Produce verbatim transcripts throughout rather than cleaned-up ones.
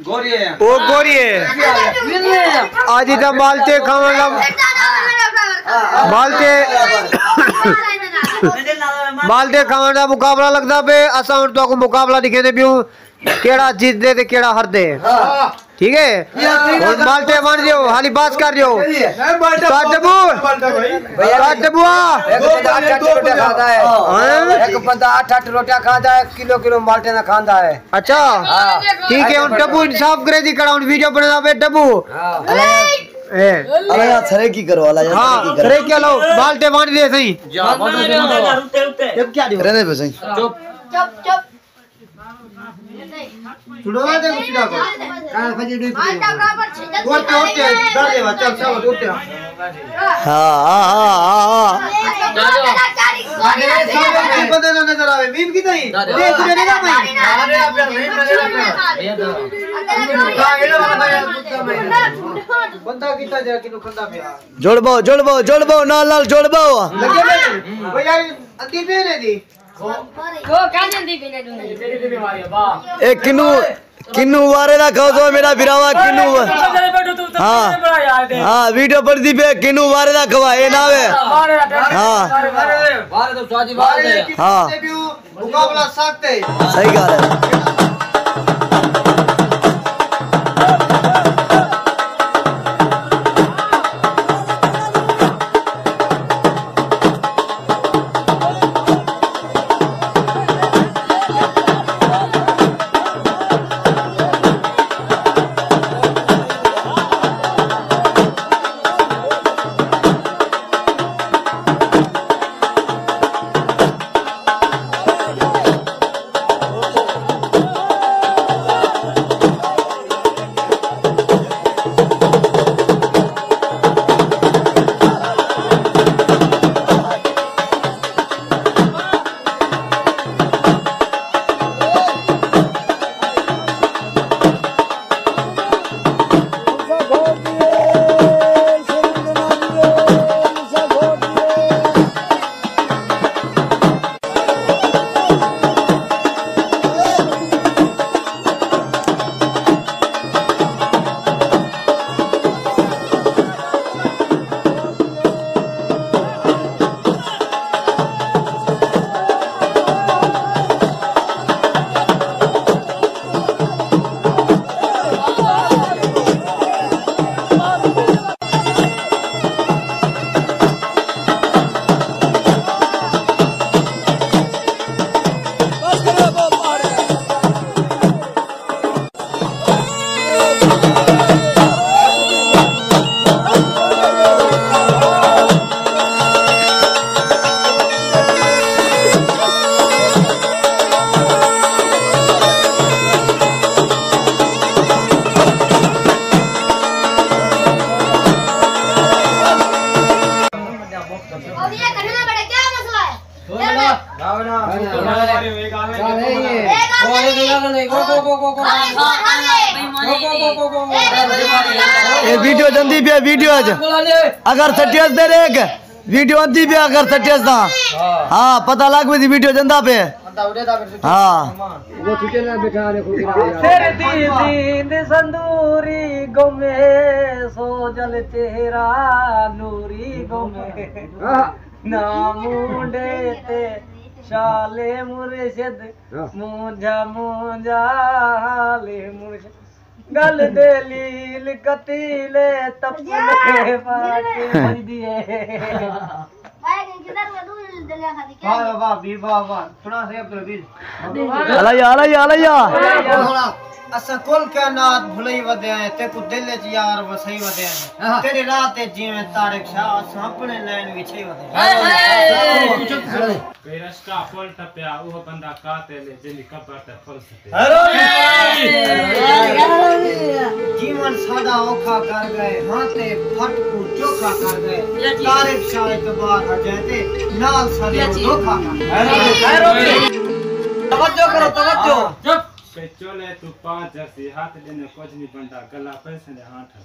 گوری ہے۔ او گوری ہے۔ اڄ دا مالٹے کھاوݨ دا، مالٹے، مالٹے کھاوݨ دا مقابلہ لڳدا پئے۔ اساں ہݨ تہاکوں مقابلہ ݙکھیندے پیوں، کیڑھا جیتدے تے کیڑھا ہردے۔ ٹھیک ہے؟ ہݨ مالٹے ونڈ ݙیو، حالی بس کر ݙیو۔ کٹ ݙبو، کٹ ݙبو آ۔ ہک بندہ اٹھ اٹھ روٹیاں کھاندا ہے، ہاں۔ ہک بندہ اٹھ اٹھ روٹیاں کھاندا ہے، کلو کلو مالٹے نہ کھاندا ہے۔ اچھا۔ ہاں۔ ٹھیک ہے، ہݨ ٹبو انصاف کرے دی کڑا، ہݨ ویڈیو بݨیندا پئے ٹبو۔ ہاں۔ اے۔ اللہ یار، سرے کی کرو، اللہ یار، ہاں، سرے کی کرو۔ سرے کی لو، بالٹے ونڈ ݙے سہی۔ رہنے پہ سہی۔ چپ، چپ۔ چھڑو نہ دے، چھڑا کو۔ کہاں بھجے نہیں پڑے۔ اوٹھے، اوٹھے، ڈر دے وا، چل، چل، اوٹھے۔ ہاں، ہاں، ہاں، ہاں، ہاں۔ بندے نہ نظر آوے، میم کتھے ہئی؟ دیکھ، تجھے نہیں بھائی۔ بندہ کتھا جا کے نو کھندا پیا۔ جڑ بہو، جڑ بہو، جڑ بہو، نال نال جڑ بہو۔ لگے ہوئے نے۔ او یار، ادھی پہ نے دی۔ اے کنوں، کنوں وارے دا کھاؤ تو میرا بھراوا، کنوں وا-، ہاں۔ ہاں، ویڈیو بݨدی پئی، کنوں وارے دا کھوا، اے نہ وے۔ ہاں۔ ہاں۔ مقابلہ سخت ہے۔ صحیح ڳالھ ہے۔ اے ویڈیو جندی پئی، ویڈیو اچ اگر سٹیس دے ریک، ویڈیو آندی پئی اگر سٹیس دا۔ ہاں، پتہ لگ ویسی ویڈیو جندا پئے۔ ہاں۔ سر دی زیند سندوری گمے، سوجل چہرہ نوری گمے۔ نہ مونڈھے تے شال مرشد، مونجھا مونجھا حال مرشد۔ گل دے لیل کتیلے تپلے پا کے بھڄدی اے۔ واہ، واہ، واہ، واہ، واہ۔ سنا سے عبدالعزیز۔ الیا، الیا، الیا۔ اساں کل کائنات بھلئی ودے ہیں، تیکوں دل اچ یار وسائی ودے ہیں۔ تیݙی راہ تے جیویں طارق شاہ، اساں اپݨے لین وچھائی ودے ہیں۔ کئی رشکا پل ٹپیا، اوہ بندہ قاتل ہے، جیندی قبر تے پھل سٹے۔ جیون ساݙا اوکھا کر ڳئے، ہاں تے پھٹ کوں چوکھا کر ڳئے۔ طارق شاہ اعتبار ہجے تے نال ساݙے او دھوکھا کر ڳئے۔ توجہ کرو، توجہ۔ تے چولے توں پانچ جرسی ہتھ ݙیندے کجھ نی بݨدا، گلا پیسے دے ہاں ٹھس۔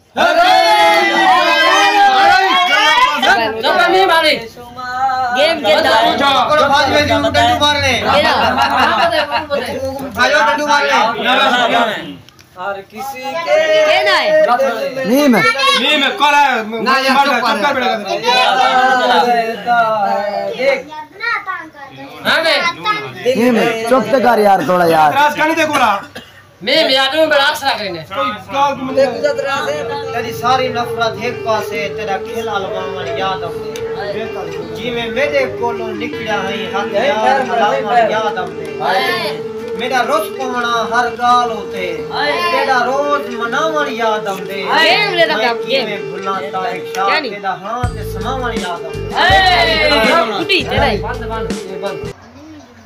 گیم کھیلدا ہے۔ پکڑو، بھاج ویندی، اوں ڈنڈو مارنے۔ کیڑھا؟ بھاجو، ڈنڈو مارنے۔ ہر کسی کے کیڑھا ہے؟ نیم ہے۔ نیم ہے، کالا ہے۔ نہ یار، مر جا، چپ کر۔ چپ کر بیٹا۔ ہاں بے۔ نیم ہے، چپ تے کر یار، تھوڑا یار۔ اعتراض کرنے دے کولا۔ میں میاں ݙو بڑا آسرا کرینے۔ کوئی ڳالھ کوں منی۔ تیݙی ساری نفرت ہک پاسے، تیݙا کھل الواوݨ یاد آندے۔ جیویں میݙے کولوں نکلیا ہئی، ہتھ یار ہلاوݨ یاد آندے۔ میݙا رس پوݨا ہر ڳالھ اتے، تیݙا روز مناوݨ یاد آندے۔ میں کیویں بھلاں طارق شاہ، تیݙا ہاں تے سماوݨ یاد آندے۔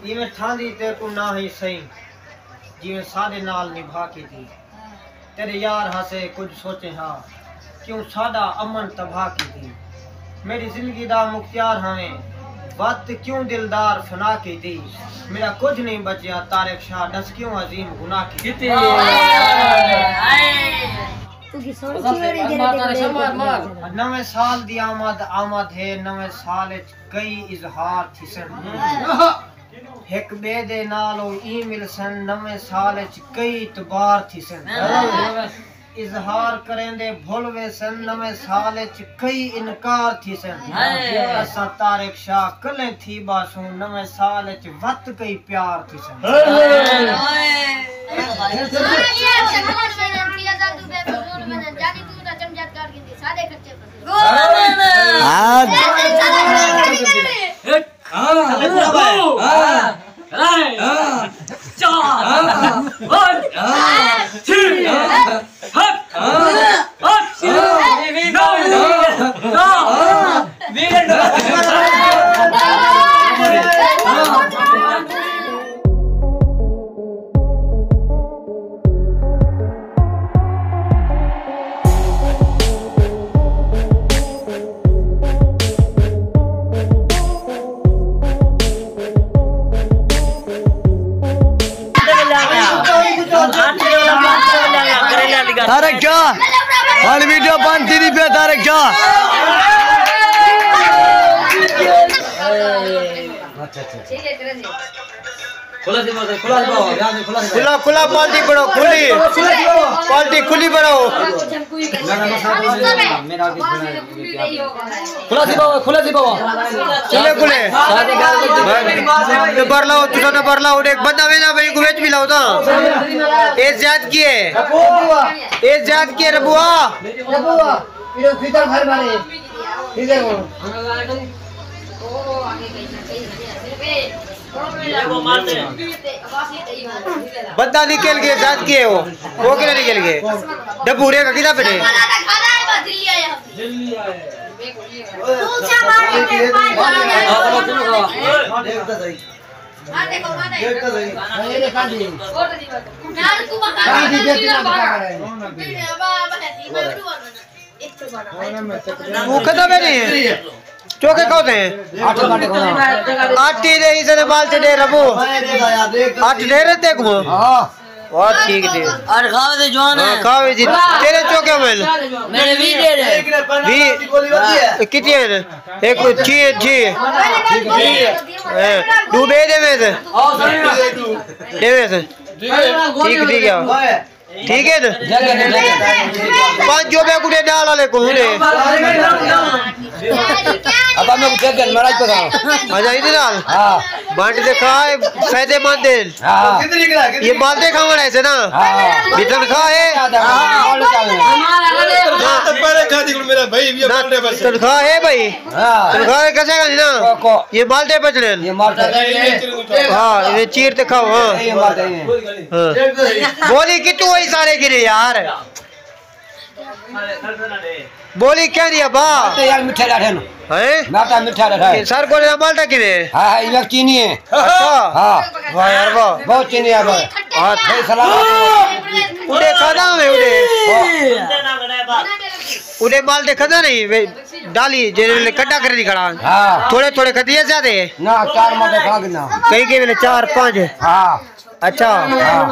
ایویں ٹھاندی تیکوں نہ ہئی سئیں، جیویں ساݙے نال نبھا کیتی۔ تیݙے یار ہاسے کجھ سوچیں ہا، کیوں ساݙا امن تباہ کیتی۔ میݙی زندگی دا مختیار ہاویں، وت کیوں دلدار فنا کیتی۔ میݙا کجھ نئیں بچیا طارق شاہ، ݙس کیوں عظیم گناہ کیتی۔ نویں سال دی آمد، آمد ہے، نویں سال اچ کئی اظہار تھیسن۔ ہک ٻئے دے نال او ایں ملسن، نویں سال اچ کئی اعتبار تھیسن۔ اظہار کریندے بھل ویسن، نویں سال اچ کئی انکار تھیسن۔ اساں طارق شاہ کلھے تھی ٻاسوں، نویں سال اچ وت کئی پیار تھیسن۔ ہاں۔ ہاں۔ ہاں۔ ہاں۔ ہاں۔ ہاں۔ ہاں۔ ہاں۔ ہاں۔ ہاں۔ طارق شاہ، ہاں ویڈیو بند تھی پیا، طارق شاہ۔ کھلا، کھلا، پالٹی بݨاؤ، کھلی۔ پالٹی کھلی بݨاؤ۔ کھلا سی بابا، کھلا سی بابا۔ کھلے، کھلے۔ ڈبر لاؤ، تساں ڈبر لاؤ، ݙیکھ بندہ ویندا پئے، کوں وچ وی لاؤ تاں۔ اے زیادگی ہے۔ اے زیادگی ہے، ربوا۔ بندہ نکل ڳئے، زیادگی ہے او۔ او کیڑھا نکل ڳئے؟ ڈبو ݙیکھ کیڑھا پٹے۔ وہ کھدا پئے نہیں؟ چوکے کھاؤ تے؟ آٹے ݙے، ایسے تے بال تے ݙے ربو۔ آٹے ݙے رہتے کو؟ ہاں۔ واہ، ٹھیک ݙے۔ اور کھاؤ تے جوان ہے۔ ہاں، کھاؤ جی۔ تیݙے چوکے مل۔ میݙے وی ݙے ݙے۔ وی؟ کتنی ہے؟ ایک چھی، چھی۔ ہاں، ݙو ٻئے ݙیویں سے۔ ݙیویں سے۔ ٹھیک، ٹھیک ہے۔ ٹھیک ہے نا؟ پنج جو بے کٹے ڈال والے کو نے۔ ابا میں کچھ کر مراج پتا۔ اچھا، ادھر ڈال۔ ہاں۔ بانٹ دے کھا، فائدے مند ہے۔ ہاں۔ یہ مال دے کھاوݨ ہے نا؟ ہاں۔ بھی تنخواہ ہے؟ ہاں۔ تنخواہ ہے بھائی؟ ہاں۔ تنخواہ ہے کسے کا نہیں نا؟ یہ مال دے بچنے۔ یہ مال دے۔ ہاں، یہ چیر تے کھاؤ، ہاں۔ یہ مال دے۔ ہاں۔ بولی کتوں ہوئی سارے گرے یار؟ بولی کیا دی ابا؟ تے یار مٹھے ڈاٹھے نو۔ ہیں؟ ناٹا مٹھا ڈاٹھا ہے۔ سر کو مالٹا کیویں؟ ہاں، ہاں، یہ چینی ہے۔ اچھا۔ ہاں۔ واہ یار واہ۔ بہت چینی ہے بھائی۔ ہاں۔ بھائی سلام۔ اڈے کھادا ہوئے اڈے۔ اڈے مالٹے کھادا نہیں، ڈالی جے کڈا کر دی کھڑا۔ ہاں۔ تھوڑے تھوڑے کھدی ہے زیادہ۔ نہ، چار مالٹے کھا گنا۔ کئی کے ویلے چار پانچ۔ ہاں۔ اچھا۔ ہاں۔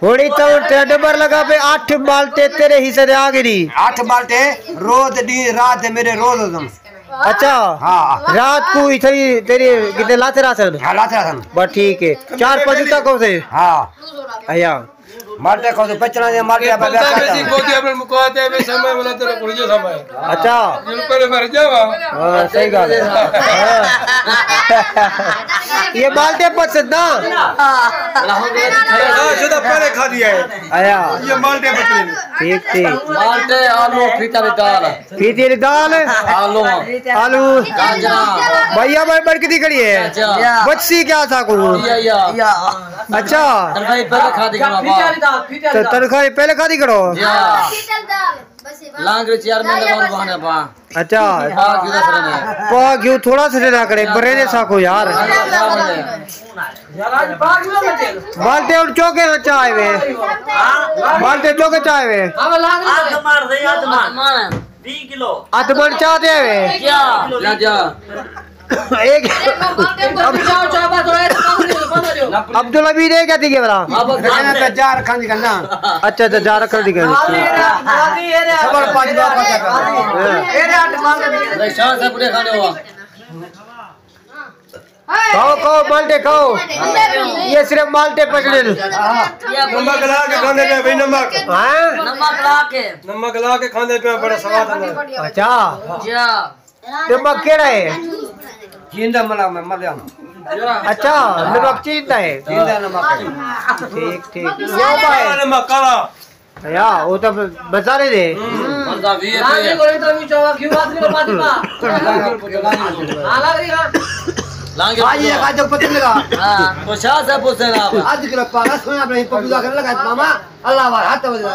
ہݨ تاں تیݙا ڈبر لڳا پئے، اٹھ مالٹے تیݙے حصے دے آ ڳئے نی۔ اٹھ مالٹے روز ݙینہہ رات دے میݙے روز ہوسن۔ اچھا۔ ہاں۔ رات کوں اتھے ہی تیݙے کتے لاتے رہسن؟ ہاں، لاتے رہسن۔ بس ٹھیک ہے۔ چار پنج تک ہوسے؟ ہاں۔ ایا۔ مالٹے کھاؤسے، بچڑاں دے مالٹے۔ اے بندہ ویسی گودی اپݨے مکاتے وے سمے والا تیرا کڑ جو سمے۔ اچھا۔ جن پہلے مر جاوا۔ ہاں، صحیح ڳالھ ہے۔ ہاں۔ یہ مالٹے پسند نا؟ ہاں، شدہ پہلے کھا دیا ہے۔ ایا۔ یہ مالٹے پسند۔ ٹھیک، ٹھیک۔ مالٹے، آلو، پھیتیاں دی دال۔ پھیتیاں دی دال۔ آلو۔ آلو۔ گاجراں۔ بھیا، میں بڑک دی کھڑی ہے۔ اچھا۔ بچسی کیا تھا کو؟ یا، یا۔ اچھا۔ تنخواہ پہلے کھا دی کھڑا با۔ تو تنخواہ پہلے کھا دی کھڑو؟ یا۔ لانگ چیئرمین دا اور بہانے با۔ اچھا۔ با کیوں دس رہے ہیں؟ با کیوں تھوڑا سا نہ کرے، برے نے سا کو یار۔ بالٹے اور چوکے نہ چائے وے۔ بالٹے چوکے چائے وے۔ ادھ مار دے، ادھ مار۔ ویہہ کلو۔ ادھ مݨ چا تے آوے؟ کیا؟ جا، جا۔ ایک عبدالحمید ہے کیا تھی گیا بلا؟ اچھا، اچھا، جا رکھ دی گیا۔ صبر پاجی بابا کا۔ شاہ صاحب نے کھانے ہوا۔ کھاؤ، کھاؤ، مالٹے کھاؤ۔ یہ صرف مالٹے پکڑے۔ نمک لا کے کھاندے پئے بھائی، نمک۔ ہاں؟ نمک لا کے۔ نمک لا کے کھاندے پئے، بڑا سواد آندا ہے۔ اچھا۔ جا۔ نمک کیڑا ہے؟ جیندا ملا میں ملیا۔ اچھا، نمک چیندا ہے۔ جیندا نمک ہے۔ ٹھیک، ٹھیک۔ یہ بھائی۔ نمک کالا۔ یا، وہ تو بازارے دے۔ بندہ وی ہے۔ لانگے کوئی تو وی چاوا کیوں آدمی کو پاتی پا؟ لانگے۔ ہاں، یہ کھا جو پتہ لگا۔ ہاں، تو شاہ صاحب پوچھتے نا آپ۔ آدھ کلو پاگا سونا اپنے پپو دا کر لگا ماما، اللہ وار ہاتھ وجہ۔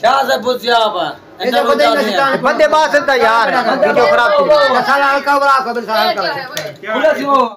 شاہ صاحب پوچھتے آپ۔ یہ تو پتہ ہی نہیں۔ بندے باز سنتا یار، ویڈیو خراب تھی۔ سارا ہلکا برا کو، سارا ہلکا۔